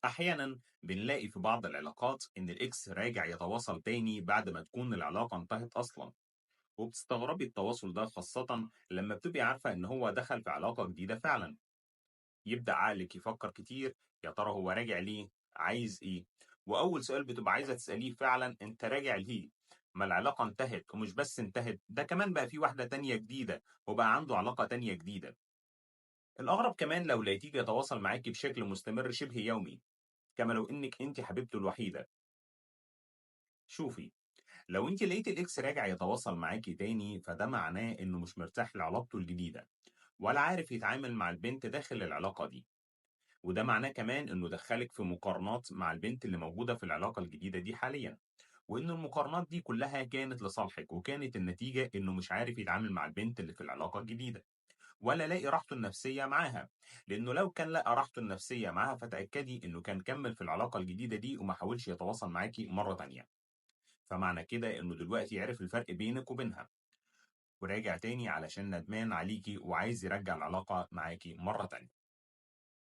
أحيانا بنلاقي في بعض العلاقات إن ال ex راجع يتواصل تاني بعد ما تكون العلاقة انتهت أصلا، وبتستغربي التواصل ده خاصة لما بتبقي عارفة إن هو دخل في علاقة جديدة فعلا. يبدأ عقلك يفكر كتير، يا ترى هو راجع ليه؟ عايز إيه؟ وأول سؤال بتبقى عايزة تسأليه فعلا، أنت راجع ليه؟ ما العلاقة انتهت، ومش بس انتهت، ده كمان بقى في واحدة تانية جديدة وبقى عنده علاقة تانية جديدة. الأغرب كمان لو لقيتيه بيتواصل معاكي بشكل مستمر شبه يومي، كما لو إنك أنت حبيبته الوحيدة. شوفي، لو أنت لقيتي ال ex راجع يتواصل معاكي تاني، فده معناه إنه مش مرتاح لعلاقته الجديدة ولا عارف يتعامل مع البنت داخل العلاقة دي، وده معناه كمان إنه دخلك في مقارنات مع البنت اللي موجودة في العلاقة الجديدة دي حاليا، وإن المقارنات دي كلها كانت لصالحك، وكانت النتيجة إنه مش عارف يتعامل مع البنت اللي في العلاقة الجديدة ولا لاقي راحته النفسية معاها، لأنه لو كان لقى راحته النفسية معاها فتأكدي إنه كان كمل في العلاقة الجديدة دي وما حاولش يتواصل معاكي مرة تانية. فمعنى كده إنه دلوقتي عرف الفرق بينك وبينها، وراجع تاني علشان ندمان عليكي وعايز يرجع العلاقة معاكي مرة تانية.